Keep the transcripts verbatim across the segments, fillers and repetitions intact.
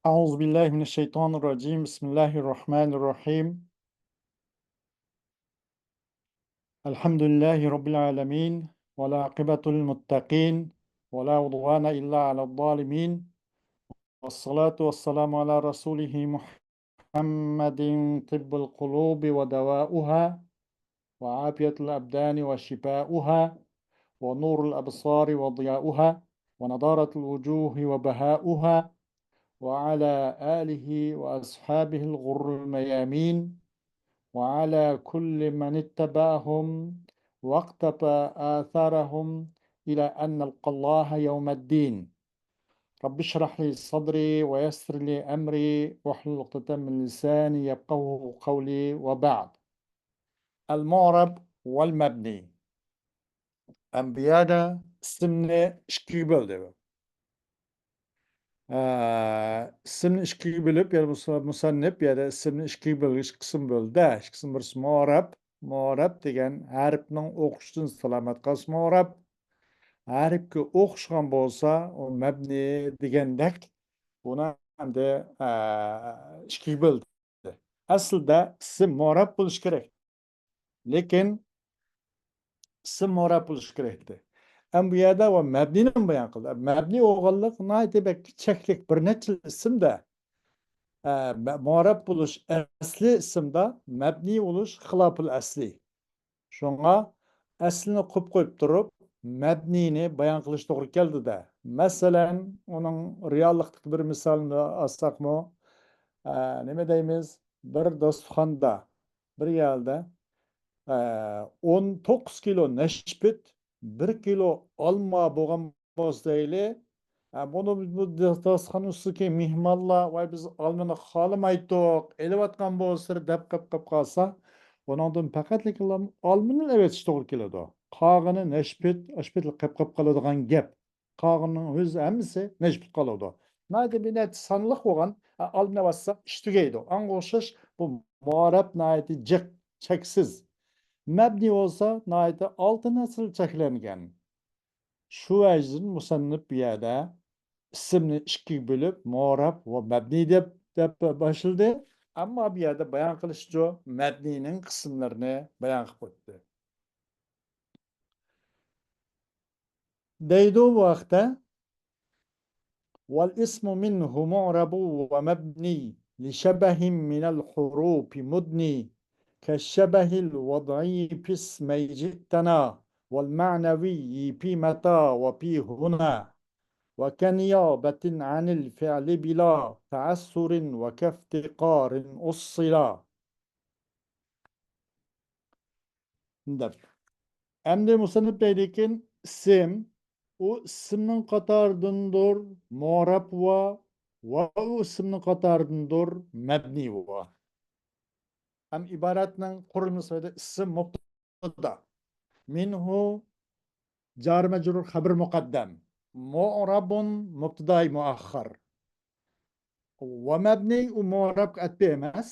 أعوذ بالله من الشيطان الرجيم. بسم الله الرحمن الرحيم. الحمد لله رب العالمين، والعاقبة للمتقين، ولا عدوان إلا على الظالمين، والصلاة والسلام على رسوله محمد، طب القلوب ودواؤها، وعافية الأبدان وشفاؤها، ونور الأبصار وضياؤها، ونضارة الوجوه وبهاؤها، وعلى آله وأصحابه الغر الميامين، وعلى كل من اتبعهم واقتفى آثارهم إلى أن نلقى الله يوم الدين. رب اشرح لي صدري ويسر لي أمري واحلل عقدة من لساني يفقهوا قولي وبعد. المعرب والمبني. ئەم بۇ يەردە ئىسىمنى ئىككىگە بۆلدى. ئە، ئىسىمنى ئىككىگە بۆلۈپ، يەنى مۇسا-، مۇسەننىپ يەنە ئىسىمنى ئىككىگە بۆلگەچ قىسىم بۆلدى. ئىككى قىسىم، بىرسى مۇئرەب. مۇئرەب دېگەن ھەرپنىڭ ئوقۇشتىن سالامەت قالسا مۇئرەب. ھەرپكە ئوخشىغان بولسا، ئۇ مەبنى دېگەندەك. بۇنى ئەمدى، ئە، ئىككىگە بۆلدى. ئەسلىدە ئىسىم مۇئرەب بولۇشى كېرەك. لېكىن ئىسىم مۇئرەب بولۇشى كېرەكتى. ئەمما بۇ يەردە ۋە مەبنىينى بايان قىلدى. مەبنىي بولغانلىق ناھايىتى بەك چەكلىك، بىر نەچچە ئىسىمدە، ئە، مە-، مۇئرەب بولۇش ئەسلى ئىسىمدا، مەبنىي بولۇش خىلاپىل ئەسلى. شۇڭا ئەسلىنى قويۇپ قويۇپ تۇرۇپ، مەبنىينى بايان قىلىش توغرا كەلدى-دە. مەسىلەن، ئۇنىڭ رېئاللىقتىكى بىر مىسالىنى ئالساقمۇ، ئە، نېمە دەيمىز؟ بىر داستىخاندا، بىر يەردە، ئە، ئون توققۇز كىلو نەشپۈت، بىر كىلو ئالما بولغان بولسا دەيلى، ئە، بۇنى بۇ داستىخان ئۈستىدىكى مېھمانلار، ۋاي، بىز ئالمىنى خالىمايتتۇق، ئېلىۋاتقان بولسىلەر دەپ قېپ قېپ قالسا، ئۇنىڭدىن پەقەتلا ئالمىنى ئەۋېتىش توغرا كېلىدۇ. قالغىنى نەشپۈت، ئاشپۈتلا قېپ قېپ قالىدىغان گەپ. قالغىنىنىڭ ئۆزى ھەممىسى نەشپۈت قالىدۇ. ناھايىتى بىر نەچچە سانلىق بولغان، ئە، ئالما ئەۋەتسە ئىشتىگەيدۇ. ئاڭغا ئوخشاش بۇ مۇئرەب ناھايىتى جىق، چەكسىز. مەبنىي بولسا ناھايىتى ئالتۇن ئەسىر چەكلەنگەن. شۇ ۋەجىدىن مۇسەننىپ بۇ يەردە ئىسىمنى ئىككىگە بۆلۈپ، مۇئرەب ۋە مەبنىي دەپ، دەپ باشلىدى. ئەمما بۇ يەردە بايان قىلىشىچۇ، مەبنىينىڭ قىسىملىرىنى بايان قىلىپ ئۆتتى. دەيدۇ بۇ ھەقتە. والاسم منه معرب ومبني لشبه من الحروف مدني كالشبه الوضعي في اسمي جئتنا والمعنوي في متى وفي هنا وكنيابة عن الفعل بلا تعسر وكافتقار أصلا. دەپ. ئەمدى مۇسەننىپ دەيدىكىن، ئىسىم، ئۇ ئىسىمنىڭ قاتارىدىندۇر مۇئرەب ۋە، ۋە ئۇ ئىسىمنىڭ قاتارىدىندۇر مەبنىي ۋە. ھەم ئىبارەتنىڭ قۇرۇلمىسى ئىسىم مۇبتادا. مىنھۇ جار مەجرۇر خەبىر مۇقەددەم. مۇئرەبۇن مۇبتىداي مۇئەخخەر. ۋە مەبنىي ئۇ مۇئرەبكە ئەتپى ئەمەس.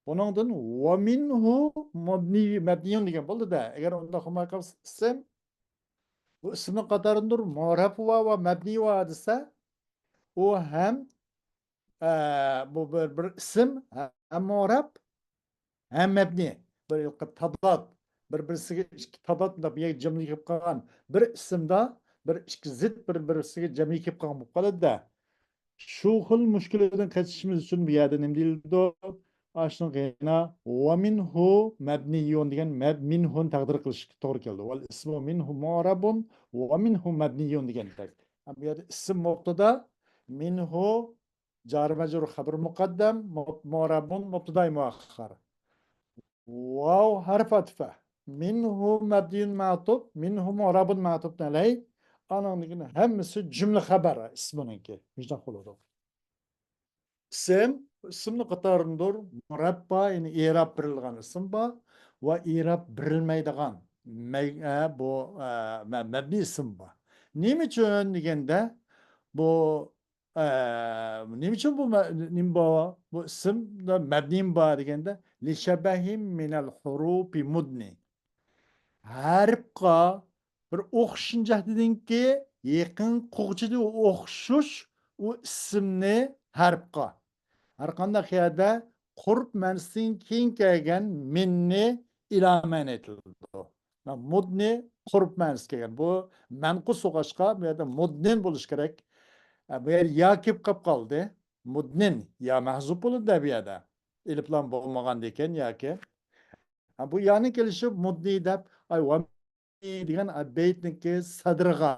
بۇنىڭدىن ۋە مىنھۇ مەبنىي، مەبنىيۇن دېگەن بولدى-دە. ئەگەر ئۇنداق بولماي قالسا ئىسىم، بۇ ئىسىمنىڭ قاتارىدىندۇر مۇئرەب ۋە، ۋە مەبنىي ۋە دېسە، ئۇ ھەم، ئە، بۇ بىر، بىر ئىسىم، ھەم مۇئرەب، ھەم مەبنىي. بىر ھېلىقى تاداد، بىر-، بىرسىگە ئىككى تاداد، مۇنداق بىر يەرگە جەملىك كېلىپ قالغان. بىر ئىسىمدا بىر ئىككى زىت بىر-، بىرسىگە جەملىك كېلىپ قالغان بولۇپ قالىدۇ-دە. شۇ خىل مۈشكۈلدىن قېچىشىمىز ئۈچۈن بۇ يەردە نېمە دېيىلىدۇ؟ ئاشۇنىڭغا يەنە ۋە مىنھۇ مەبنىيۇن دېگەن مەب-، مىنھۇنى تەقدىر قىلىشقا توغرا كېلىدۇ. ۋەل ئىسمۇ مىنھۇ مۇئرەبۇن ۋە مىنھۇ مەبنىيۇن دېگەندەك. بۇ يەردە ئىسىم مۇبتادا، مىنھۇ جار مەجرۇر خەبىر مۇقەددەم، مۇ-، مۇئرەبۇن مۇبتىداي مۇئەخخەر. ۋاۋ ھەرف ئاتىپە. مىنھۇ مەبنىيۇن مەتۇپ، مىنھۇ مۇئرەبۇن مەتۇپنى ئەلەي. ئانىڭدىن كېيىن ھەممىسى جۈملە خەبەر ئىسمىنىڭكى. مۇشۇنداق بولىدۇ. ئىسىم، ئىسىمنىڭ قاتارىدىندۇر مۇئرەب بار، يەنى ئېراب بېرىلگەن ئىسىم بار ۋە ئېراب بېرىلمەيدىغان مەي-، ئە، بۇ، ئە، مە-، مەبنىي ئىسىم بار. نېمە ئۈچۈن دېگەندە، بۇ ئە، نېمە ئۈچۈن بۇ مە-، نېمە بار؟ بۇ ئىسىمدا مەبنىيمۇ بار دېگەندە، لىشەبەھىم مىنەل ھۇرۇپى مۇدنى. ھەرپقا بىر ئوخشىشىش جەھىتىدىنكى يېقىن قوغچىدى ئوخشىشىش ئۇ ئىسىمنى ھەرپقا، ھەر قانداق يەردە قۇرۇپ مەنىسىدىن كېيىن كەلگەن مىننى ئىلامەن ئېيتىلىدۇ. مۇدنى قۇرۇپ مەنىسى كەلگەن. بۇ مەنقۇس بولغاچقا، بۇ يەردە مۇدنىن بولۇشى كېرەك. ئە، بۇ يەردە يا كېلىپ قاپ قالدى. مۇدنىن، يا مەھزۇپ بولىدۇ بۇ يەردە. ئېلىپلام بولمىغاندىكىن ياكى. ئە، بۇ يانى كېلىشى مۇدنى دەپ، ئاي، ۋا دېگەن بەيتنىڭكى سەدرىغا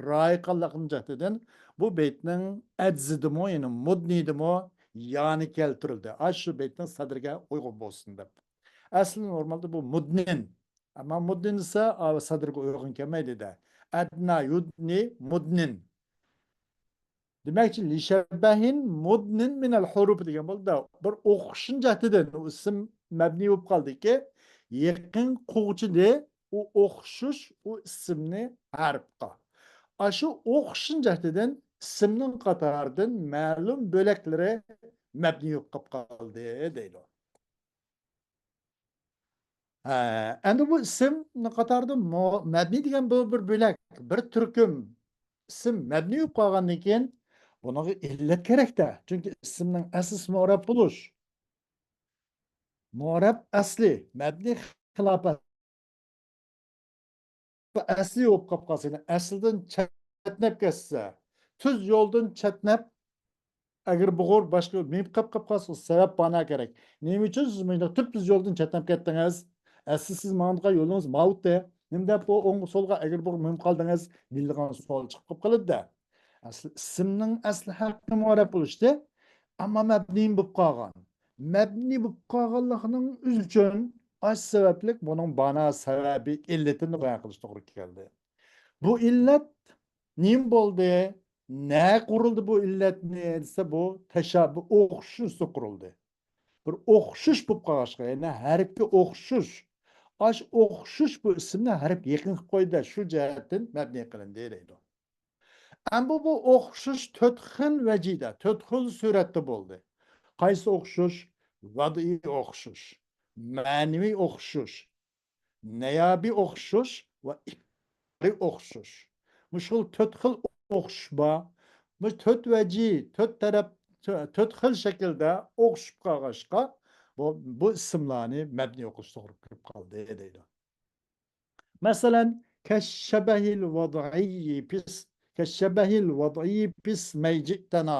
رىئايە قىلغانلىقىنىڭ جەھىتىدىن بۇ بەيتنىڭ ئەجزىدىمۇ، يەنى مۇدنىدىمۇ يانى كەلتۈرۈلدى. ئاشۇ بەيتنىڭ سەدرىگە ئۇيغۇن بولسۇن دەپ. ئەسلى نورمالدا بۇ مۇدنىن. ئەمما مۇدنىن دېسە، ئا، سەدرىگە ئۇيغۇن كەلمەيدۇ-دە. ئەدنا يۇدنى مۇدنىن. دېمەكچى، لىشەبەھىن مۇدنىن مىنەل ھۇرۇپ دېگەن بولدى. بىر ئوخشىشىش جەھىتىدىن ئۇ ئىسىم مەبنىي بولۇپ قالدىكى، يېقىن قوغچىدى ئۇ ئوخشىشىش ئۇ ئىسىمنى ھەرپقا. ئاشۇ ئوخشىشىش جەھىتىدىن ئىسىمنىڭ قاتارىدىن مەلۇم بۆلەكلىرى مەبنىي بولۇپ قالدى دەيدۇ. ھە، ئەمدى بۇ ئىسىم قاتارىدا مو-، مەبنىي دېگەن بۇ بىر بۆلەك، بىر تۈركۈم ئىسىم مەبنىي بولۇپ قالغاندىن كېيىن، بۇنىڭغا ئىللەت كېرەك-تە. چۈنكى ئىسىمنىڭ ئەسلىسى مۇئرەب بولۇش. مۇئرەب ئەسلى، مەبنىي خىلاپەت. ئەسلى بولۇپ قاپ قالسا، يەنى ئەسلىدىن چەتنەپ كەتسە، تۈز يولدىن چەتنەپ، ئەگرى بۇغۇر باشقا يول مېڭىپ قاپ، قاپ قالسا، سەۋەب بانە كېرەك. نېمە ئۈچۈن سىز مۇشۇنداق تۈپتۈز يولدىن چەتنەپ كەتتىڭىز؟ ئەسلى سىز ماڭىدىغان يولىڭىز ماۋۇتتى. نېمە دەپ بۇ ئوڭغا سولغا ئەگرى بۇغۇر مېڭىپ قالدىڭىز؟ دېيىلىدىغان سوئال چىقىپ قاپ قالىدۇ-دە. ئەسلى ئىسىمنىڭ ئەسلى ھەققى مۇئرەب بولۇشتى. ئەمما مەبنىي بولۇپ قالغان. مەبنىي بولۇپ قالغانلىقىنىڭ ئۆزى ئۈچۈن ئاشۇ سەۋەبلىك بۇنىڭ بانا سەۋەبى ئىللىتىنى بايان قىلىش توغرا كەلدى. بۇ ئىللەت نېمە بولدى؟ نەگە قۇرۇلدى بۇ ئىللەتنى دېسە، بۇ تەشاببۇ ئوخشىشىش قۇرۇلدى. بىر ئوخشىشىش بولۇپ قالغاچقا، يەنى ھەرپكە ئوخشىشىش. ئاشۇ ئوخشىشىش بۇ ئىسىمنى ھەرپ يېقىن قىلىپ قويدى، شۇ جەھەتتىن مەبنىي قىلىندى دەيدۇ. ئەمما بۇ ئوخشىشىش تۆت خىل ۋەجىدە، تۆت خىل سۈرەتتە بولدى. قايسى ئوخشىشىش؟ ۋەدئىي ئوخشىشىش، مەنىۋى ئوخشىشىش، نەيابىي ئوخشىشىش ۋە ئىپادىي ئوخشىشىش. مۇشۇ خىل تۆت خىل ئوخشىشىش بار. مۇشۇ تۆت ۋەجى، تۆت تەرەپ، تۆ-، تۆت خىل شەكىلدە ئوخشىشىپ قالغاچقا، بۇ، بۇ ئىسىملارنى مەبنىي قىلىش توغرا كېلىپ قالدى دەيدۇ. مەسىلەن، كەششەبەھىل ۋەدئىي پىس، كەششەبەھىل ۋەدئىي پىس مەيجىئتەنا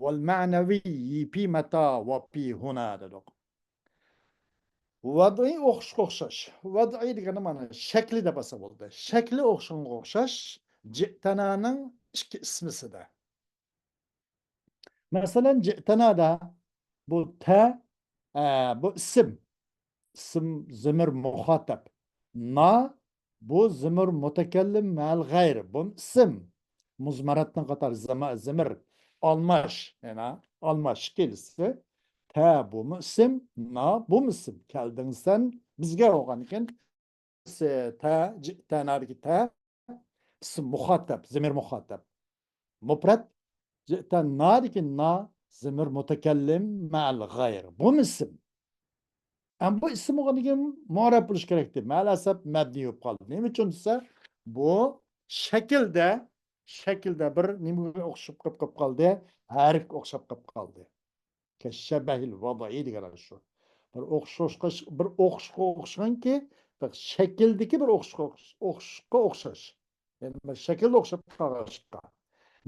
ۋەل مەنەۋىي پى مەتا ۋە پى ھۇنا دېدۇق. ۋەدئىي ئوخشىشقا ئوخشاش. ۋەدئىي دېگەننى مانا شەكلى دەپ ئالسا بولدى. شەكلى ئوخشىغانغا ئوخشاش جىئتەنانىڭ ئىككى ئىسمىسىدە. مەسىلەن، جىئتەنادا بۇ تە، ئە، بۇ ئىسىم. ئىسىم زىمىر مۇخاتەب. نا، بۇ زىمىر مۇتەكەللىم مەل غەير. بۇ ئىسىم. مۇزمەرەتنىڭ قاتارى زىما-، زىمىر. ئالماش، يەنە ئالماش ئىككىلىسى. تە، بۇمۇ ئىسىم. نا، بۇمۇ ئىسىم. كەلدىڭ سەن بىزگە بولغاندىكىن، تە، جىئتەنادىكى تە، ئىسىم مۇخاتەب، زىمىر مۇخاتەب. مۇپرەت، جىئتەنادىكى نا، زىمىر مۇتەكەللىم مەل غەير. بۇمۇ ئىسىم. ئەمما بۇ ئىسىم بولغاندىكىن مۇئرەب بولۇشى كېرەكتى. مەلەسەپ مەبنىي بولۇپ قالدى. نېمە ئۈچۈن دېسە، بۇ شەكىلدە، شەكىلدە بىر نېمىگە ئوخشاپ قېلىپ، قېلىپ قالدى؟ ھەرپكە ئوخشاپ قېلىپ قالدى. كەششەبەھىل ۋەدئىي دېگەن شۇ. بىر ئوخشاشقا، بىر ئوخشىشقا ئوخشىغانكى، بىر شەكىلدىكى بىر ئوخشىشقا ئوخش-، ئوخشىشقا ئوخشاش. يەنى بىر شەكىلدە ئوخشاپ قالغاچقا.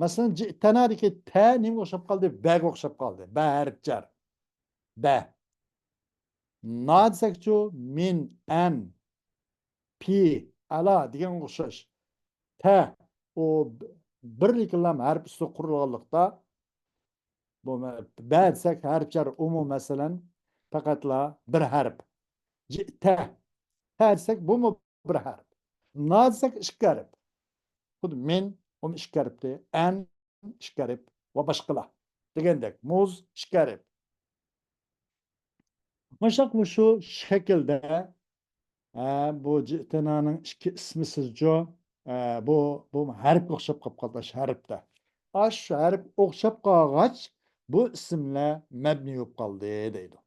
مەسىلەن، جىئتەنادىكى تە نېمىگە ئوخشاپ قالدى؟ بەگە ئوخشاپ قالدى. بە ھەرپ جەر. بە. نا دېسەكچۇ، مىن، ئەن، پى، ئەلا دېگەنگە ئوخشاش. تە، ئۇ بىرلىكلا ھەرپ ئۈستىگە قۇرۇلغانلىقتا، بۇ مە-، بە دېسەك ھەرپ جەر ئۇمۇ مەسىلەن، پەقەتلا بىر ھەرپ. جى-، تە. تە دېسەك بۇمۇ بىر ھەرپ. نا دېسەك ئىككى ھەرپ. خۇددى مىن، ئۇمۇ ئىككى ھەرپتى. ئەن، ئىككى ھەرپ ۋە باشقىلار. دېگەندەك، مۇز، ئىككى ھەرپ. مۇشۇنداق مۇشۇ شەكىلدە، ھە، بۇ جىئتەنانىڭ ئىككى ئىسمىسىزچۇ، ھە، بۇ، بۇ ھەرپكە ئوخشاپ قاپ قالدى، ئاشۇ ھەرپتە. ئاشۇ ھەرپ ئوخشاپ قالغاچ، بۇ ئىسىملەر مەبنىي بولۇپ قالدى دەيدۇ.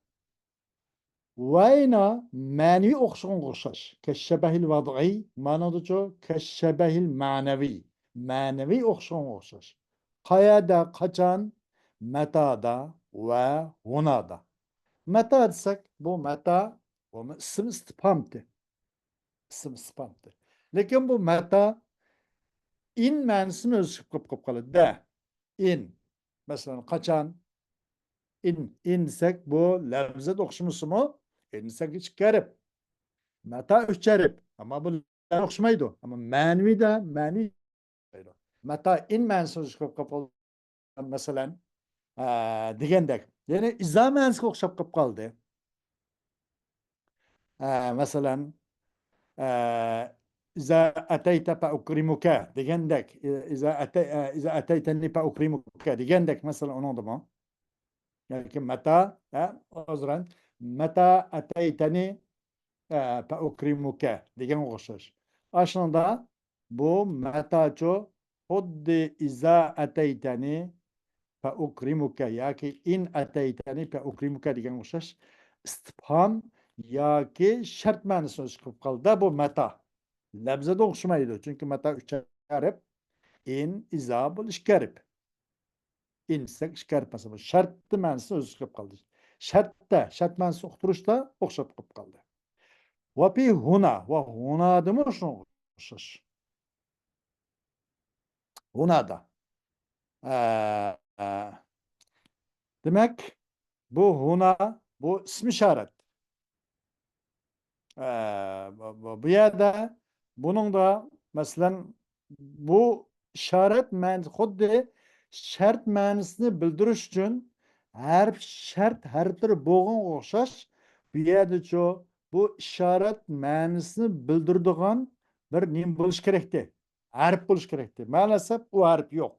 ۋەينا مەنىۋى ئوخشىغانغا ئوخشاش. كەششەبەھىل ۋەدئىي، مانىدىچۇ؟ كەششەبەھىل مەنەۋىي. مەنىۋى ئوخشىغانغا ئوخشاش. قەيەردە، قاچان؟ مەتادا ۋە ھۇنادا. مەتا دېسەك، بۇ مەتا، بۇ ئىسىم ئىستىپھامتى. ئىسىم ئىستىپھامتى. لېكىن بۇ مەتا ئىن مەنىسىنى ئۆز ئىچىگە ئېلىپ قالىدۇ. دە، ئىن. مەسىلەن، قاچان؟ ئىن، ئىن دېسەك، بۇ لەۋزىدە ئوخشىمىسىمۇ، ئىن دېسەك ئىككى ھەرپ. مەتا ئۈچ ھەرپ. ئەمما بۇ ئوخشىمايدۇ. ئەمما مەنىۋىدە، مەنىۋى ئوخشىمايدۇ. مەتا ئىن مەنىسىنى ئۆز ئىچىگە ئېلىپ قالىدۇ. مەسىلەن، ئە، دېگەندەك. يەنى ئىزا مەنىسىگە ئوخشاپ قېلىپ قالدى. ئە، مەسىلەن، ئە، ئىزا ئەتەيتە فەئۇكرىمۇكە دېگەندەك. ئىزا ئەتەي-، ئە، ئىزا ئەتەيتەنى فەئۇكرىمۇكە دېگەندەك، مەسىلەن، ئۇنىڭدىمۇ. ياكى مەتا، ئە، ئۆزرەن، مەتا ئەتەيتەنى، ئە، فەئۇكرىمۇكە دېگەنگە ئوخشاش. ئاشۇنىڭدا بۇ مەتاچۇ خۇددى ئىزا ئەتەيتەنى فەئۇكرىمۇكە ياكى ئىن ئەتەيتەنى فەئۇكرىمۇكە دېگەنگە ئوخشاش ئىستىپھام ياكى شەرت مەنىسىنى ئۆز ئىچىگە ئېلىپ قالىدۇ بۇ مەتا. لەۋزىدە ئوخشىمايدۇ. چۈنكى مەتا ئۈچ ھەرپ، ئىن، ئىزا بۇ ئىككى ھەرپ. ئىن دېسەك ئىككى ھەرپ مەسىلەن. بۇ شەرتتە مەنىسىنى ئۆز ئىچىگە ئېلىپ قالدى. شەرتتە، شەرت مەنىسىنى ئۇقتۇرۇشتا ئوخشاپ قېلىپ قالدى. ۋە فى ھۇنا، ۋە ھۇنادىمۇ شۇنىڭغا ئوخشاش. ھۇنادا. ئە، ئە، دېمەك، بۇ ھۇنا، بۇ ئىسمى ئىشارەت. ئە، بۇ، بۇ، بۇ يەردە بۇنىڭدا، مەسىلەن، بۇ ئىشارەت مەن-، خۇددى شەرت مەنىسىنى بىلدۈرۈش ئۈچۈن ھەرپ، شەرت ھەرپلىرى بولغانغا ئوخشاش، بۇ يەردىچۇ بۇ ئىشارەت مەنىسىنى بىلدۈرىدىغان بىر نېمە بولۇش كېرەكتى؟ ھەرپ بولۇش كېرەكتى. مەلاسەپ ئۇ ھەرپ يوق.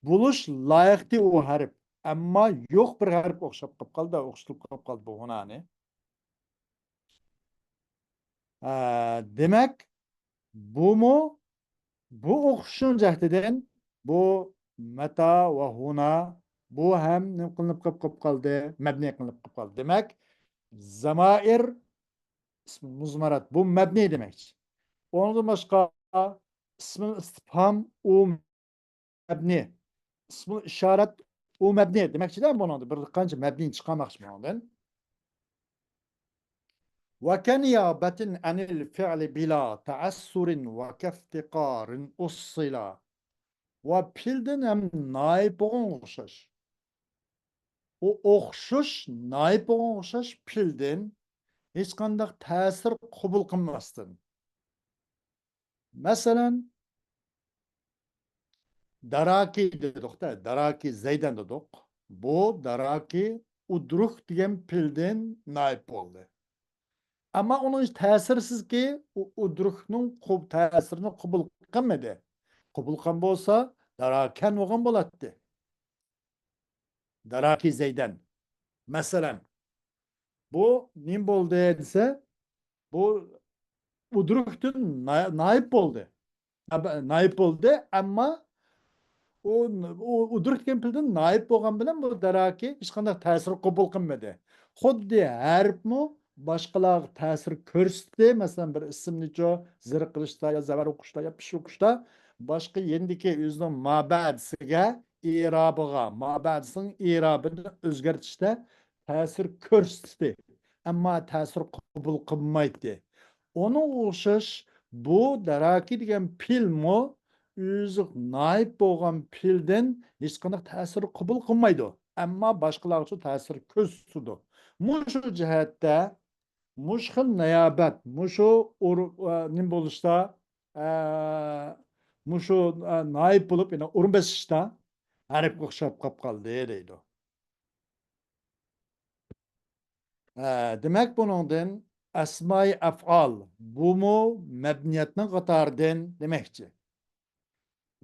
بولۇش لايىقتى ئۇ ھەرپ. ئەمما يوق بىر ھەرپ ئوخشاپ قېلىپ قالدى، ئوخشىتىلىپ قېلىپ قالدى بۇ ھۇنانى. ئە، دېمەك، بۇمۇ، بۇ ئوخشىشىنىڭ جەھىتىدىن بۇ مەتا ۋە ھۇنا بۇ ھەم نېمە قىلىنىپ قېلىپ، قېلىپ قالدى؟ مەبنىي قىلىنىپ قېلىپ قالدى. دېمەك، زامائىر، ئىسمى مۇزمەرات، بۇ مەبنىي دېمەكچى. ئۇنىڭدىن باشقا ئىسمى ئىستىپھام، ئۇ مەبنىي. ئىسمۇل ئىشارەت ئۇ مەبنىي دېمەكچىدە بۇنىڭدا بىر قانچە مەبنىي چىقارماقچى بۇنىڭدىن. وكنيابة عن الفعل بلا تعسر وكافتقار أصلا. ۋە پېئىلدىن ھەم نائىب بولغانغا ئوخشاش. ئۇ ئوخشىشىش، نائىب بولغانغا ئوخشاش پېئىلدىن ھېچقانداق تەسىر قوبۇل قىلماستىن. مەسىلەن، داراكى دېدۇق-دە، داراكى زەيدەن دېدۇق. بۇ داراكى ئۇدرۇك دېگەن پېئىلدىن نائىب بولدى. ئەمما ئۇنىڭ تەسىرسىزكى، ئۇ ئۇدرۇكنىڭ قوب-، تەسىرىنى قوبۇل قىلمىدى. قوبۇل قىلغان بولسا، داراكەن بولغان بولاتتى. داراكى زەيدەن. مەسىلەن، بۇ نېمە بولدى دېسە، بۇ ئۇدرۇكتىن نا-، نائىب بولدى. نائىب بولدى، ئەمما ئۇ، ئۇ ئۇدرۇك دېگەن پېئىلدىن نائىب بولغان بىلەن بۇ داراكى ھېچقانداق تەسىر قوبۇل قىلمىدى. خۇددى ھەرپمۇ باشقىلارغا تەسىر كۆرسىتتى. مەسىلەن، بىر ئىسىمنىچۇ زېر قىلىشتا يا زەۋەر ئوقۇشتا يا پىش ئوقۇشتا باشقا يېنىدىكى ئۆزىنىڭ مابەدىسىگە، ئېرابىغا، مابەدىسىنىڭ ئېرابىنى ئۆزگەرتىشتە تەسىر كۆرسىتىدۇ. ئەمما تەسىر قوبۇل قىلمايتتى. ئۇنىڭغا ئوخشاش بۇ داراكى دېگەن پېئىلمۇ ئۆزى نائىب بولغان پېئىلدىن ھېچقانداق تەسىر قوبۇل قىلمايدۇ. ئەمما باشقىلارغىچۇ تەسىر كۆرسىتىدۇ. مۇشۇ جەھەتتە مۇشۇ خىل نايابەت، مۇشۇ ئۇر-، ئە، نېمە بولۇشتا، ئە، مۇشۇ، ئە، نائىب بولۇپ، يەنە ئورۇن بېسىشتا ھەرپكە ئوخشاپ قاپ قالدى دەيدۇ. ئە، دېمەك، بۇنىڭدىن ئەسمائى ئەفئال، بۇمۇ مەبنىيەتنىڭ قاتارىدىن دېمەكچى.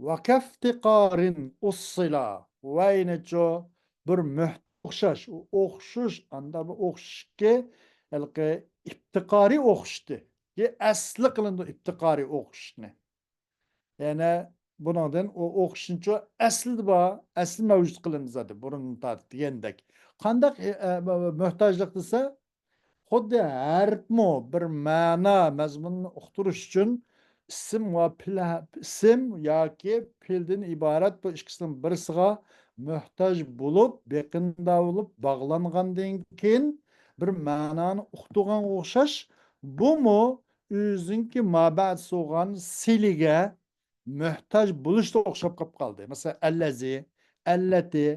ۋە كەفتىقارىن ئۇسسىلا. ۋە يەنىچۇ بىر مۆھتە ئوخشاش، ئوخشىشىش، ئاندا بىر ئوخشىشىشكى، ھېلىقى ئىپتىقارىي ئوخشىشتى. يە ئەسلى قىلىنىدۇ ئىپتىقارىي ئوخشىشىشنى. يەنى بۇنىڭدىن ئۇ ئوخشىشىنچۇ ئەسلىدە بار، ئەسلى مەۋجۇت قىلىندى زادى، بۇرۇندىن تارتىپ دېگەندەك. قانداق، ئە، ئە، مۆھتاجلىق دېسە، خۇددى ھەرپمۇ بىر مەنا مەزمۇننى ئۇقتۇرۇش ئۈچۈن ئىسىم ۋە پېئىل، ئىسىم ياكى پېئىلدىن ئىبارەت بۇ ئىككىسىنىڭ بىرسىغا موھتاج بولۇپ، بېقىندە بولۇپ باغلانغاندىن كېيىن بىر مەنانى ئۇقتۇرغانغا ئوخشاش، بۇمۇ ئۆزىنىڭكى مابەئەس بولغان سىلىگە موھتاج بولۇشقا ئوخشاپ قېلىپ قالدى. مەسىلەن، ئەللەزى، ئەللەتى،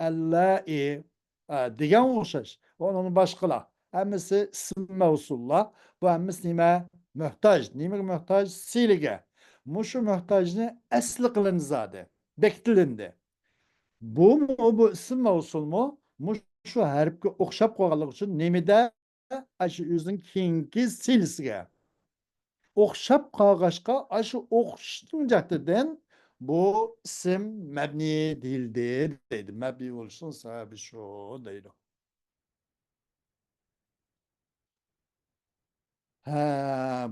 ئەللائى، ئە، دېگەنگە ئوخشاش. ۋە ئۇنىڭدىن باشقىلار. ھەممىسى ئىسىم مەۋسۇللار. بۇ ھەممىسى نېمە؟ موھتاج. نېمىگە موھتاج؟ سىلىگە. مۇشۇ موھتاجنى ئەسلى قىلىندى زادى. بېكىتىلىندى. بۇمۇ، بۇ ئىسىم مەۋسۇلمۇ مۇشۇ ھەرپكە ئوخشاپ قالغانلىقى ئۈچۈن نېمىدە؟ ئاشۇ ئۆزىنىڭ كېيىنكى سىلىسىگە ئوخشاپ قالغاچقا، ئاشۇ ئوخشىشىش جەھىتىدىن بۇ ئىسىم مەبنى دېيىلدى دەيدۇ. مەبنى بولۇشنىڭ سەۋەبى شۇ دەيدۇ. ھە،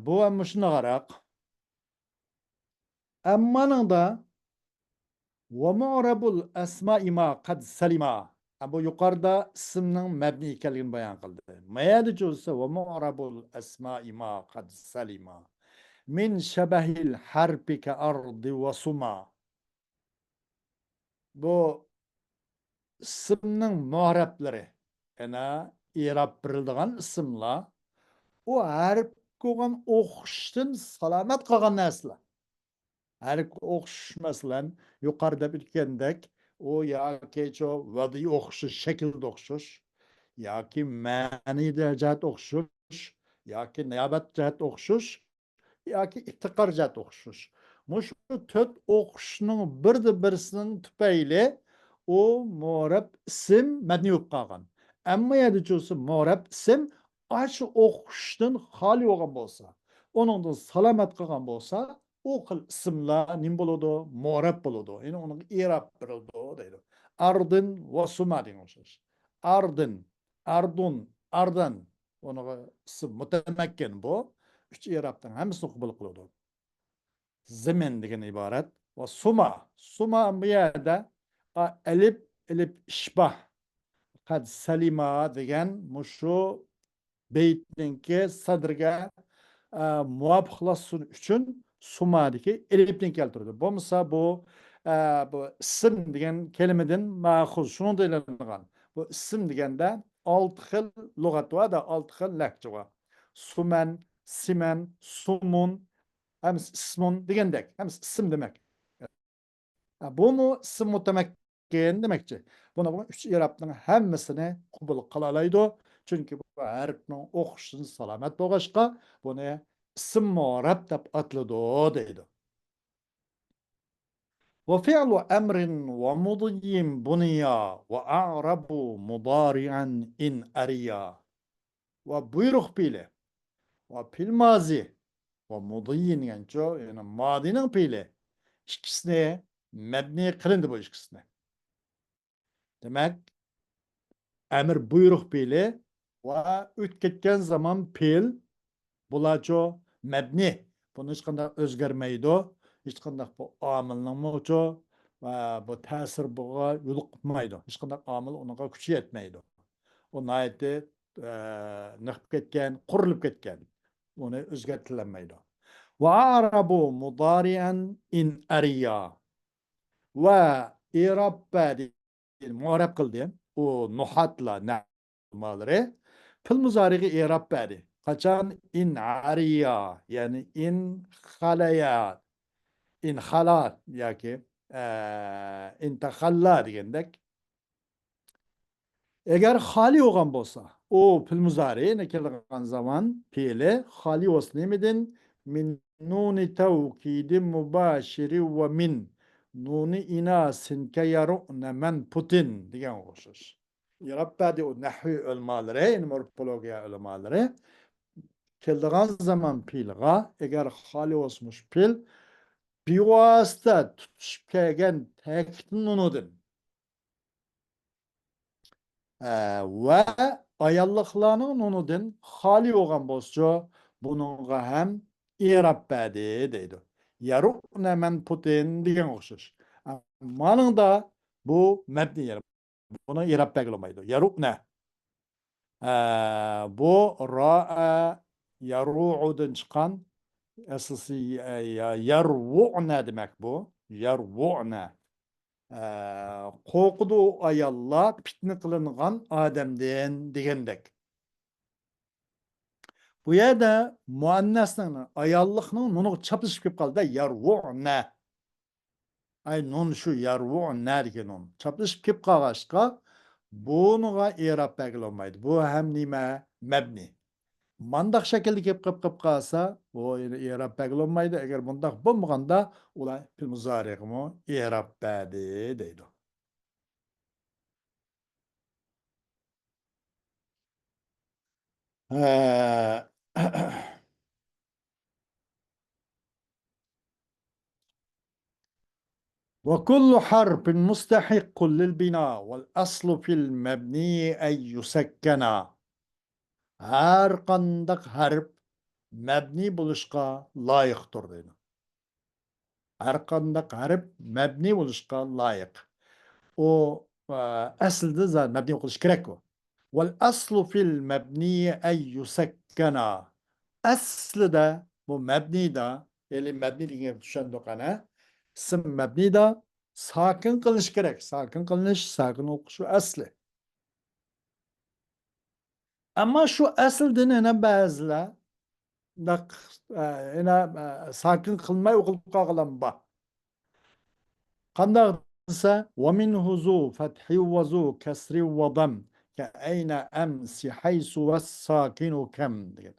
بۇ ھەم مۇشۇنداق. ئەممانىڭدا «ومعرب الأسماء ما قد سلم». ھە، بۇ يۇقىرىدا ئىسىمنىڭ مەبنى ئىكەنلىكىنى بايان قىلدى. ما يەردە چۈشسە «ومعرب الأسماء ما قد سلم من شبه الحرف كأرض وصما». بۇ ئىسىمنىڭ مۇئرەبلىرى، يەنى ئېراب بېرىلىدىغان ئىسىملار، ئۇ ھەرپكە بولغان ئوخشىشتىن سالامەت قالغان نەرسىلەر. ھەرپكە ئوخشىشىش، مەسىلەن، يۇقىرىدا ئۆتكەندەك، ئۇ ياكى شۇ ۋەدىي ئوخشىشىش، شەكىلدە ئوخشىشىش، ياكى مەنىي جەھەتتە ئوخشىشىش، ياكى نىيابەت جەھەتتە ئوخشىشىش، ياكى ئىپتىقار جەھەتتە ئوخشىشىش. مۇشۇ تۆت ئوخشىشىشنىڭ بىردە بىرسىنىڭ تۈپەيلى ئۇ مۇئرەب ئىسىم مەبنى بولۇپ قالغان. ئەمما يەردە چۈشسە مۇئرەب ئىسىم ئاشۇ ئوخشىشىشتىن خالىي بولغان بولسا، ئۇنىڭدىن سالامەت قالغان بولسا، ئۇ خىل ئىسىملار نېمە بولىدۇ؟ مۇئرەب بولىدۇ. يەنى ئۇنىڭغا ئېراب بېرىلىدۇ دەيدۇ. ئاردىن ۋە سۇما دېگەن ئوخشاش. ئاردىن، ئاردۇن، ئاردان. ئۇنىڭغا ئىسىم مۇتەمەككىن بۇ. ئۈچ ئېرابنىڭ ھەممىسىنى قوبۇل قىلىدۇ. زىمىن دېگەن ئىبارەت. ۋە سۇما. سۇما بۇ يەردە، ئا، ئەلىپ، ئەلىپ ئىشباھ. قەد سەلىما دېگەن مۇشۇ بەيتنىڭكى سەدرىگە، ئە، مۇۋاپىقلاشسۇن ئۈچۈن سۇمادىكى ئېلىپنى كەلتۈردى. بولمىسا بۇ، ئە، بۇ ئىسىم دېگەن كەلىمىدىن مەخۇز، شۇنىڭدىن ئېلىنغان. بۇ ئىسىم دېگەندە ئالتە خىل لۇغەت بار-دە، ئالتە خىل لەھجە بار. سۇمەن، سىمەن، سۇمۇن، ھەممىسى ئىسمۇن دېگەندەك، ھەممىسى ئىسىم دېمەك. ھە، بۇمۇ ئىسىم مۇتەمەككىن دېمەكچى. بۇنىڭغا ئۈچ ئېرابنىڭ ھەممىسىنى قوبۇل قىلالايدۇ. چۈنكى بۇ ھەرپنىڭ ئوخشىشىدىن سالامەت بولغاچقا، بۇنى ئىسىم مۇئرەب دەپ ئاتىلىدۇ دەيدۇ. وفعل أمر ومضي بنيا وأعرب مضارعا إن أريا. ۋە بۇيرۇق پېئىلى ۋە پېئىل مازى ۋە مۇدىي دېگەنچۇ، يەنى مادىنىڭ پېئىلى، ئىككىسىنى مەبنى قىلىندى بۇ ئىككىسىنى. دېمەك، ئەمر بۇيرۇق پېئىلى ۋە ئۆتۈپ كەتكەن زامان پېئىل، بۇلارچۇ مەبنى. بۇنى ھېچقانداق ئۆزگەرمەيدۇ. ھېچقانداق بۇ ئامىلنىڭمۇچۇ ۋە بۇ تەسىر بۇغا يولۇقمايدۇ. ھېچقانداق ئامىل ئۇنىڭغا كۈچ يەتمەيدۇ. ئۇ ناھايىتى، ئە، نېقىپ كەتكەن، قۇرۇلۇپ كەتكەن. ئۇنى ئۆزگەرتىلەلمەيدۇ. وأعرب مضارعا إن أريا. ۋە ئېراب بەردى، مۇئرەب قىلدى. ئۇ نۇھاتلار، نەھۋ ئۆلىمالىرى پېئىل مۇزارىغا ئېراب بەردى. قاچان؟ إن عريا، يەنى إن خليا، إن خلا ياكى، ئە، إن تخلى دېگەندەك. ئەگەر خالىي بولغان بولسا، ئۇ پېئىل مۇزارىئىنى كېلىدىغان زامان پېئىلى خالىي بولسا نېمىدىن؟ من نون توكيد مباشر ومن نون إناث كيرؤن من پت دېگەنگە ئوخشاش. ئېراب بەردى ئۇ نەھۋىي ئۆلىمالىرى، يەنى مورفولوگىيە ئۆلىمالىرى. كېلىدىغان زامان پېئىلغا، ئەگەر خالىي بولسا مۇشۇ پېئىل، بىۋاسىتە تۇتىشىپ كەلگەن تەكىت نۇنىدىن، ئە، ۋە ئاياللىقلارنىڭ نۇنىدىن خالىي بولغان بولسىچۇ، بۇنىڭغا ھەم ئېراب بەردى دەيدۇ. يرؤن من پت دېگەنگە ئوخشاش. ئە، مانىڭدا بۇ مەبنىي، يەنى بۇنى ئېراب بەرگىلى بولمايدۇ. يرؤن. ئە، بۇ راء يروءدىن چىققان، ئەسلىسى يا-، يا-، يارۋۇئنە دېمەك بۇ. يارۋۇئنە. ئە، قورقىدۇ ئۇ ئاياللار پىتنە قىلىنغان ئادەمدىن دېگەندەك. بۇ يەردە مۇئەننەسنىڭ، ئاياللىقنىڭ نۇنىغا چاپلىشىپ كېلىپ قالدى-دە، يارۋۇئنە. ئاي، نۇن شۇ يارۋۇئنە دېگەن نۇن. چاپلىشىپ كېلىپ قالغاچقا، بۇنىڭغا ئېراب بەرگىلى بولمايدۇ. بۇ ھەم نېمە؟ مەبنى. مانداق شەكىلدە كېلىپ، قېلىپ، قېلىپ قالسا، بۇ يەنە ئېراب بەرگىلى بولمايدۇ. ئەگەر بۇنداق بولمىغاندا، ئۇلار پېئىل مۇزارىغىمۇ ئېراب بەردى دەيدۇ. ھە. وكل حرف مستحق للبناء والأصل في المبني أن يسكن. ھەر قانداق ھەرپ مەبنىي بولۇشقا لايىقتۇر دەيدۇ. ھەر قانداق ھەرپ مەبنىي بولۇشقا لايىق. ئۇ، ئە، ئەسلىدە زا-، مەبنىي ئوقۇلۇشى كېرەك ئۇ. والأصل في المبني أن يسكن. ئەسلىدە بۇ مەبنىيدا، يەنى مەبنىي دېگەن گەپنى چۈشەندۇق ئەنە. ئىسىم مەبنىيدا ساكىن قىلىنىشى كېرەك. ساكىن قىلىنىش، ساكىن ئوقۇش ئۇ ئەسلى. ئەمما شۇ ئەسلىدىن يەنە بەزىلەر نەق-، ئە، يەنە، ئە، ساكىن قىلماي ئوقۇلۇپ قالغانلار بار. قانداق دېسە، ومنه ذو فتح وذو كسر وضم كأين أمس حيث والساكن كم دېگەن.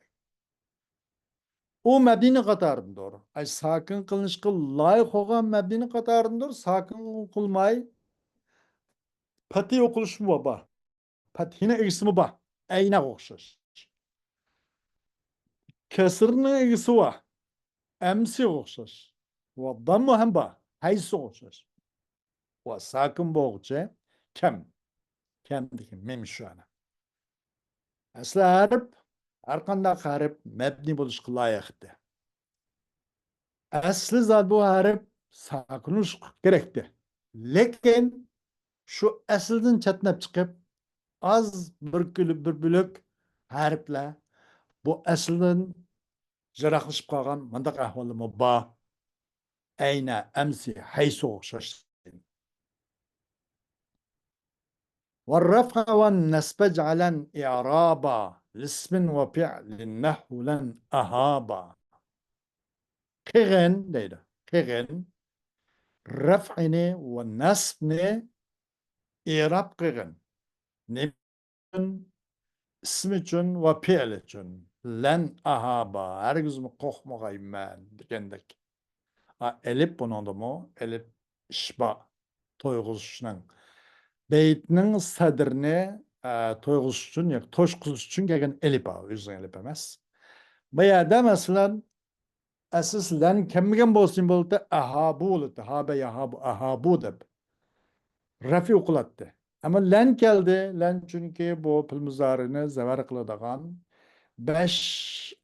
ئۇ مەبنىنىڭ قاتارىدىندۇر. ئاي، ساكىن قىلىنىشقا لايىق بولغان مەبنىنىڭ قاتارىدىندۇر. ساكىن قىلماي پەتھىي ئوقۇلۇشمۇ بار. پەتھىنىڭ ئىگىسىمۇ بار. ئەينەغە ئوخشاش. كەسرىنىڭ ئىگىسى بار. ئەمسىغا ئوخشاش. ۋە داممۇ ھەم بار. ھەيسىغا ئوخشاش. ۋە ساكىن بولغۇچى كەم. كەمدىكى مىم شۇ ئەنە. ئەسلى ھەرپ، ھەر قانداق ھەرپ مەبنىي بولۇشقا لايىقتى. ئەسلى زادى بۇ ھەرپ ساكىن بولۇشقا كېرەكتى. لېكىن شۇ ئەسلىدىن چەتنەپ چىقىپ، ئاز بىر كۈلۈپ بىر بۆلەك ھەرپلەر بۇ ئەسلىدىن يىراقلىشىپ قالغان مۇنداق ئەھۋاللارمۇ بار. ئەينە، ئەمسى، ھەيسىغا ئوخشاش. والرفع والنصب اجعلن إعرابا لاسم وفعل نحو لن أهابا. قىلغىن دەيدۇ. قىلغىن. رەفئىنى ۋە نەسبنى ئېراب قىلغىن. نېمە ئۈچۈن؟ ئىسىم ئۈچۈن ۋە پېئىل ئۈچۈن. لەن ئەھابا، ھەرگىزمۇ قورقمىغايمەن دېگەندەك. ئا، ئېلىپ بۇنىڭدىمۇ، ئېلىپ ئىشبا، تويغۇزۇشنىڭ. بەيتنىڭ سەدرىنى، ئە، تويغۇزۇش ئۈچۈن ياكى توشقۇزۇش ئۈچۈن كەلگەن ئېلىپ، ئا، ئۆزىنىڭ ئېلىپ ئەمەس. بۇ يەردە، مەسىلەن، ئەسلىسى لەن كەلمىگەن بولسىمۇ بولاتتى، ئەھابۇ بولاتتى، ھابە يەھابۇ، ئەھابۇ دەپ رەفئى ئوقۇلاتتى. ئەمما لەن كەلدى، لەن چۈنكى بۇ پېئىل مۇزارىنى زەۋەر قىلىدىغان بەش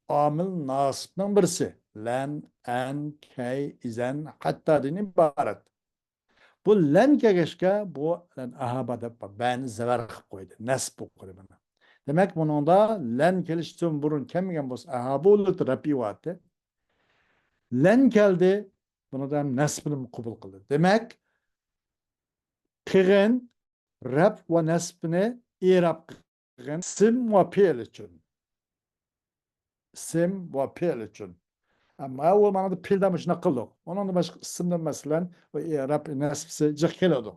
ئامىل ناسىبنىڭ بىرسى. لەن، ئەن، كەي، ئىزەن، ھەتتادىن ئىبارەت. بۇ لەن كەلگەچكە، بۇ لەن ئەھابا دەپ بەنى زەۋەر قىلىپ قويدى. نەسب بولۇپ قويدى مانا. دېمەك، بۇنىڭدا لەن كېلىشتىن بۇرۇن كەلمىگەن بولسا، ئەھابۇ رەپئى بارتى. لەن كەلدى، بۇنىڭدا ھەم نەسبنى قوبۇل قىلدى. دېمەك، قىلغىن رەپ ۋە نەسبنى ئېراب قىلغىن ئىسىم ۋە پېئىل ئۈچۈن. ئىسىم ۋە پېئىل ئۈچۈن. ئەمما ئۇ مانا پېئىلدە مۇشۇنداق قىلدۇق. ئۇنىڭدىن باشقا ئىسىمدىن، مەسىلەن، بۇ رەپ نەسبىسى جىق كېلىدۇ.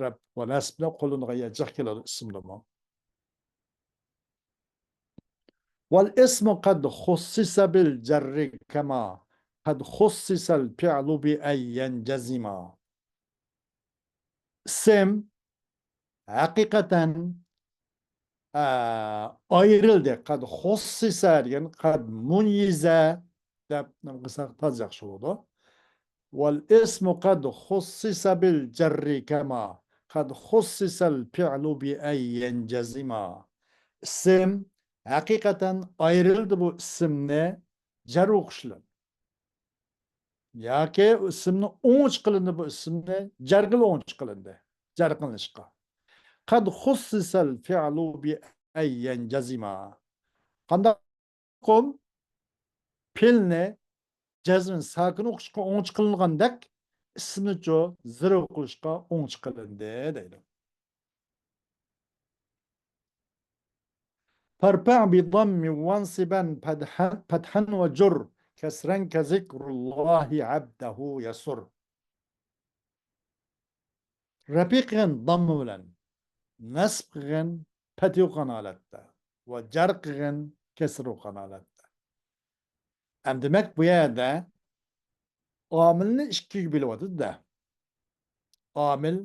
رەپ ۋە نەسبنى قوللىنىدىغان يەر جىق كېلىدۇ ئىسىمدىمۇ. والاسم قد خصص بالجر كما قد خصص الفعل بأن ينجزما. ئىسىم ھەقىقەتەن، ئە، ئايرىلدى. قد خصص دېگەن قد مۇمييزە دەپ نېمە قىلساق تازا ياخشى بولىدۇ. والاسم قد خصص بالجر كما قد خصص الفعل بأن ينجزما. ئىسىم ھەقىقەتەن ئايرىلدى بۇ ئىسىمنى جەر ئوقۇش بىلەن. ياكى ئىسىمنى ئوڭچە قىلىندى، بۇ ئىسىمنى جەرگىلا ئوڭچە قىلىندى. جەر قىلىنىشقا. قد خصص الفعل بأن ينجزما. قانداق ئۇقۇم؟ پېئىلنى جەزمىنى ساكىن ئوقۇشقا ئوڭچە قىلىنغاندەك، ئىسىمنىچۇ زېر ئوقۇلۇشقا ئوڭچە قىلىندى دەيدۇ. فارفع بضم وانصبا فتحا، فتحا وجر كسرا كذكر الله عبده يسر. رەپئى قىلغىن دامما بىلەن، نەسب قىلغىن پەتھە ئوقۇغان ھالەتتە ۋە جەر قىلغىن كەسرە ئوقۇغان ھالەتتە. ئەمدى دېمەك، بۇ يەردە ئامىلنى ئىككىگە بۆلۈۋاتىدۇ-دە. ئامىل،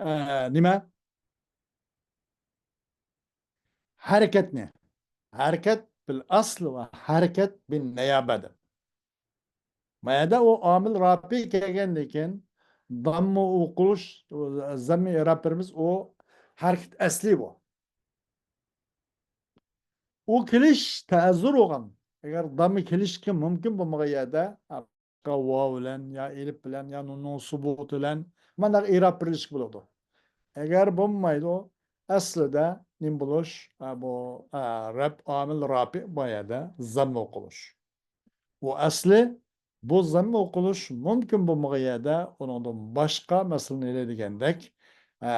ئە، نېمە؟ ھەرىكەتنى. ھەرىكەت بىل ئەسل ۋە ھەرىكەت بىل نىيابە دەپ. ما يەردە ئۇ ئامىل رافىئى كەلگەندىن كېيىن دامما ئوقۇلۇش، زاممىنى ئېرابلىرىمىز ئۇ ھەرىكەت ئەسلى بۇ. ئۇ كېلىش تەئەززۇر بولغان. ئەگەر دامما كېلىشكە مۇمكىن بولمىغان يەردە ۋاۋ بىلەن يا ئېلىپ بىلەن يا نۇننىڭ سۇبۇتى بىلەن مانداق ئېراب بېرىلىشكە بولىدۇ. ئەگەر بولمايدۇ، ئەسلىدە نېمە بولۇش؟ ئا، بۇ، ئا، رەپ ئامىل رافىئ بار يەردە زامما ئوقۇلۇش. ئۇ ئەسلى بۇ زامما ئوقۇلۇش مۇمكىن بولمىغان يەردە ئۇنىڭدىن باشقا، مەسىلەن، ھېلى دېگەندەك، ئە،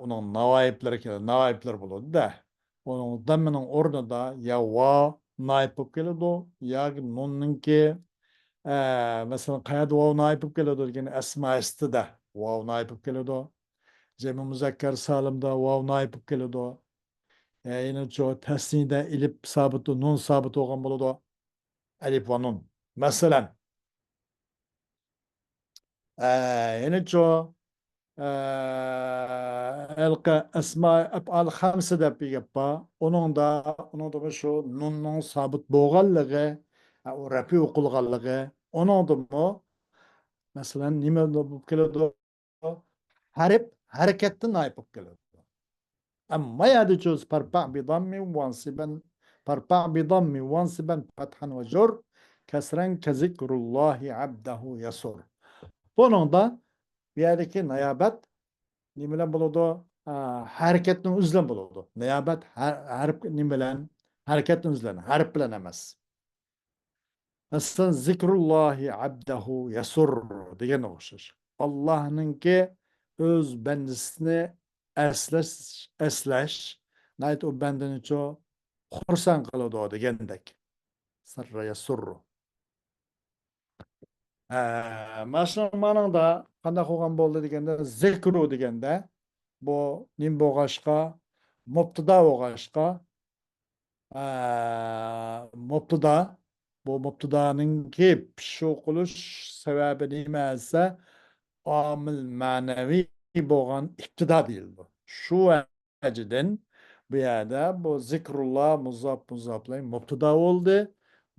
ئۇنىڭ ناۋايىپلىرى كېلىدۇ، ناۋايىپلىرى بولىدۇ-دە. ئۇنىڭ داممىنىڭ ئورنىدا يا ۋاۋ نايىپ بولۇپ كېلىدۇ، ياكى نۇننىڭكى، ئە، مەسىلەن، قەيەردە ۋاۋ نايىپ بولۇپ كېلىدۇ دېگەن ئەسما ئىستىدا ۋاۋ نايىپ بولۇپ كېلىدۇ. جەمئى مۇزەككەر سالىمدا ۋاۋ نايىپ بولۇپ كېلىدۇ. ئە، يەنە شۇ تەسنىيدە ئېلىپ سابىت، نۇن سابىت بولغان بولىدۇ. ئەلىپ ۋە نۇن. مەسىلەن، ئە، يەنىچۇ، ئە، ھېلىقى ئەسما ئەپئال خەمسە دەپ بىر گەپ بار. ئۇنىڭدا، ئۇنىڭدىمۇ شۇ نۇننىڭ سابىت بولغانلىقى، ئە، ئۇ رەپئى ئوقۇلغانلىقى، ئۇنىڭدىمۇ، مەسىلەن، نېمە بولۇپ كېلىدۇ؟ ھەرپ ھەرىكەتتىن نايىپ بولۇپ كېلىدۇ. ئەمما يەردە چۆز فارفع بضم وانصبا، فارفع بضم وانصبا فتحا وجر كسرا كذكر الله عبده يسر. بۇنىڭدا بۇ يەردىكى نايابەت نېمە بىلەن بولىدۇ؟ ئا، ھەرىكەتنىڭ ئۆزى بىلەن بولىدۇ. نايابەت ھەر-، ھەرپ نېمە بىلەن؟ ھەرىكەتنىڭ ئۆزى بىلەن، ھەرپ بىلەن ئەمەس. مەسىلەن، زىكرۇللاھى ئەبدەھۇ يەسۇر دېگەنگە ئوخشاش. ئاللاھنىڭكى ئۆز بەندىسىنى ئەسلەش، ئەسلەش ناھايىتى ئۇ بەندىنىچۇ خۇرسەن قىلىدۇ دېگەندەك. سەررە يەسۇررۇ. ھە، مانا شۇنىڭ مانىڭدا قانداق بولغان بولدى دېگەندە، زىكرۇ دېگەندە، بۇ نېمە بولغاچقا، مۇپتىدا بولغاچقا، ئە، مۇپتىدا، بۇ مۇپتىدانىڭكى پېشۇ قىلىش سەۋەبى نېمە دېسە، ئامىل مەنىۋى بولغان ئىپتىدا دېيىلىدۇ. شۇ ۋەجىدىن بۇ يەردە بۇ زىكرۇللا مۇزاپ، مۇزاپلەي مۇپتىدا بولدى.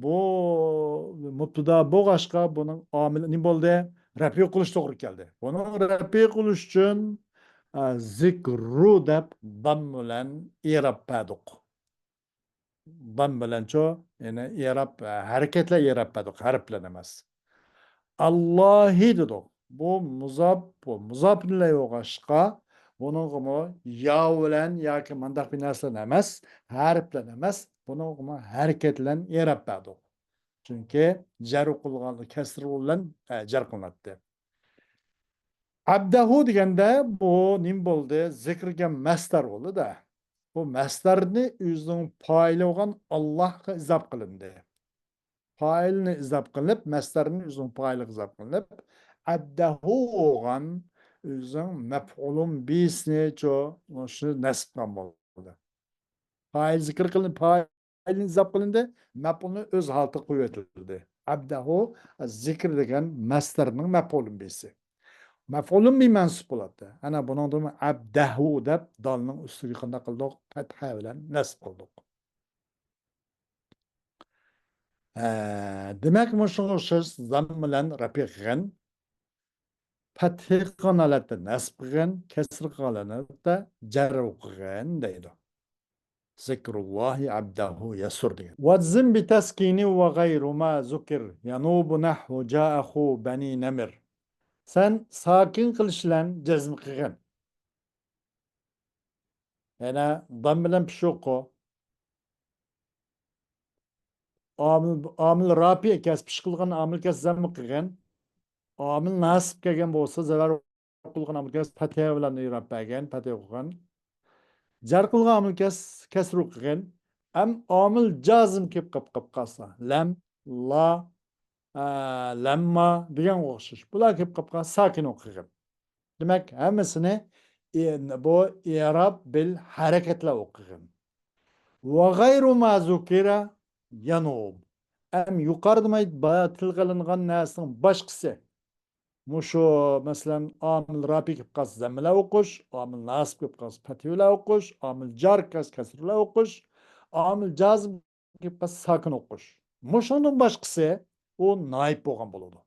بۇ مۇپتىدا بولغاچقا، بۇنىڭ ئامىلى نېمە بولدى؟ رەپئى قىلىش توغرا كەلدى. بۇنىڭ رەپئى قىلىش ئۈچۈن، ئە، زىكرۇ دەپ دام بىلەن ئېراب بەردۇق. دام بىلەنچۇ، يەنى ئېراب، ئە، ھەرىكەتلەر ئېراب بەردۇق، ھەرپ بىلەن ئەمەس. ئاللاھى دېدۇق. بۇ مۇزاپ، بۇ مۇزاپ ئىلەيھى بولغاچقا، بۇنىڭغىمۇ يا بىلەن ياكى مانداق بىر نەرسە بىلەن ئەمەس، ھەرپ بىلەن ئەمەس، بۇنىڭغىمۇ ھەرىكەت بىلەن ئېراب بەردۇق. چۈنكى جەر قىلغان، كەسرە بىلەن، ئە، جەر قىلىناتتى. ئەبدەھۇ دېگەندە بۇ نېمە بولدى؟ زىكىرگە مەسدەر بولدى-دە. بۇ مەسدەرنى ئۆزىنىڭ پائىلى بولغان ئاللاھقا ئىزاپ قىلىندى. پائىلنى ئىزاپ قىلىپ، مەسدەرنى ئۆزىنىڭ پائىلىغا ئىزاپ قىلىپ، ئەبدەھۇ بولغان ئۆزىنىڭ مەپئۇلۇن بىسىنى چۇ، شۇنى نەسب قىلغان بولدى. پائىل زىكىر قىلىنىپ، پائىلنى ئىزاپ قىلىندى، مەپئۇلنى ئۆز ھالىتىگە قويۇۋېتىلدى. ئەبدەھۇ زىكىر دېگەن مەسدەرنىڭ مەپئۇلۇن بىسى. مەپئۇلۇن بى مەنسۇب بولاتتى. ئەنە بۇنىڭدىمۇ ئەبدەھۇ دەپ دالنىڭ ئۈستىگە قانداق قىلدۇق؟ پەتھە بىلەن نەسب قىلدۇق. ھە، دېمەك، مۇشۇنىڭغا ئوخشاش زام بىلەن رەپئى قىلغىن، پەتھە قىلغان ھالەتتە نەسب قىلغىن، كەسرە قىلغان ھالەتتە جەر قىلغىن دەيدۇ. زىكرۇللاھى ئەبدەھۇ يەسۇر دېگەن. ۋەجزىم بىتەسكىنى ۋە غەيرۇ ما زۇكىر يەنۇبۇ نەھۋۇ جائەخۇ بەنى نەمىر. سەن ساكىن قىلىش بىلەن جەزم قىلغىن. يەنە دام بىلەن پېشۇقۇ. ئامىل، ئامىل رافىئ كەسىر، پىش قىلغان ئامىل كەسىر زەممە قىلغان. ئامىل ناسىب كەلگەن بولسا، زەۋەر قىلغان ئامىل كەسىر پەتھە بىلەن ئېراب بەرگەن، پەتھە قىلغان. جەر قىلغان ئامىل كەس-، كەسرۇ قىلغان. ئەم ئامىل جازىم كېلىپ قاپ، قاپ قالسا، لەم، لا، ئە، لەمما دېگەنگە ئوخشاش. بۇلار كېلىپ قاپ قالسا، ساكىن ئوقۇغىن. دېمەك، ھەممىسىنى ئى-، بۇ ئىراب بىل ھەرىكەتلەر ئوقۇغىن. ۋە غەيرۇ ما زۇكىرە يەنۇب. ئەم يۇقىرىدا مەي-، بايا تىلغا ئېلىنغان نەرسىنىڭ باشقىسى. مۇشۇ، مەسىلەن، ئامىل رافىئ كېلىپ قالسا زەممىلەر ئوقۇش، ئامىل ناسىب كېلىپ قالسا پەتھىلەر ئوقۇش، ئامىل جار كەس-، كەسرىلەر ئوقۇش، ئامىل جازىم كېلىپ قالسا ساكىن ئوقۇش. مۇشۇنىڭدىن باشقىسى ئۇ نائىب بولغان بولىدۇ.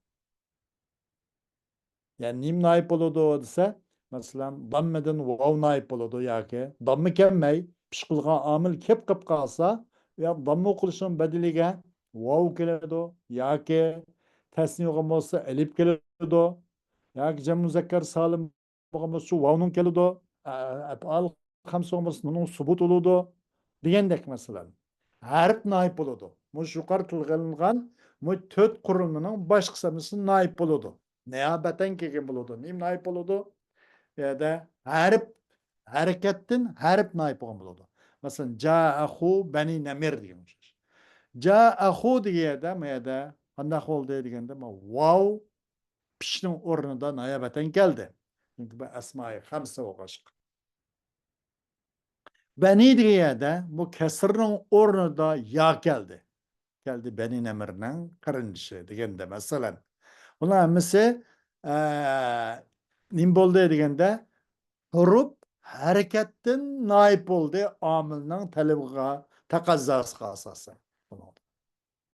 يەنى نېمە نائىب بولىدۇ دېسە، مەسىلەن، داممىدىن ۋاۋ نائىب بولىدۇ ياكى داممە كەلمەي، پىش قىلغان ئامىل كېلىپ قېلىپ قالسا، يا داممە ئوقۇلۇشىنىڭ بەدىلىگە ۋاۋ كېلىدۇ ياكى تەسنىيە بولغان بولسا ئەلىپ كېلىدۇ ياكى جەم مۇزەككەر سالىم بولغان بولسا شۇ ۋاۋنىڭ كېلىدۇ. ئە-، ئەپئال خەمسە بولغان بولسا نۇننىڭ سۇبۇت بولىدۇ دېگەندەك مەسىلەن. ھەرپ نائىب بولىدۇ. مۇشۇ يۇقىرى تىلغا ئېلىنغان مۇ تۆت قۇرۇلمىنىڭ باشقىسى ھەممىسى نائىب بولىدۇ. نىيابەتەن كەلگەن بولىدۇ. نېمە نائىب بولىدۇ؟ بۇ يەردە ھەرپ، ھەرىكەتتىن ھەرپ نائىب بولغان بولىدۇ. مەسىلەن، جائەخۇ بەنى نەمىر دېگەن ئوخشاش. جائەخۇ دېگەن يەردە، بۇ يەردە قانداق بولدى دېگەندە، مانا ۋاۋ پىشنىڭ ئورنىدا نىيابەتەن كەلدى. چۈنكى بۇ ئەسمائى خەمسە بولغاچقا. بەنى دېگەن يەردە بۇ كەسىرنىڭ ئورنىدا يا كەلدى. كەلدى بەنى نەمىرنىڭ قېرىندىشى دېگەندە، مەسىلەن. بۇلار ھەممىسى، ئە، نېمە بولدى دېگەندە، ھۇرۇپ ھەرىكەتتىن نائىب بولدى، ئامىلنىڭ تەلىپىغا، تەقەززاسىغا ئاساسەن.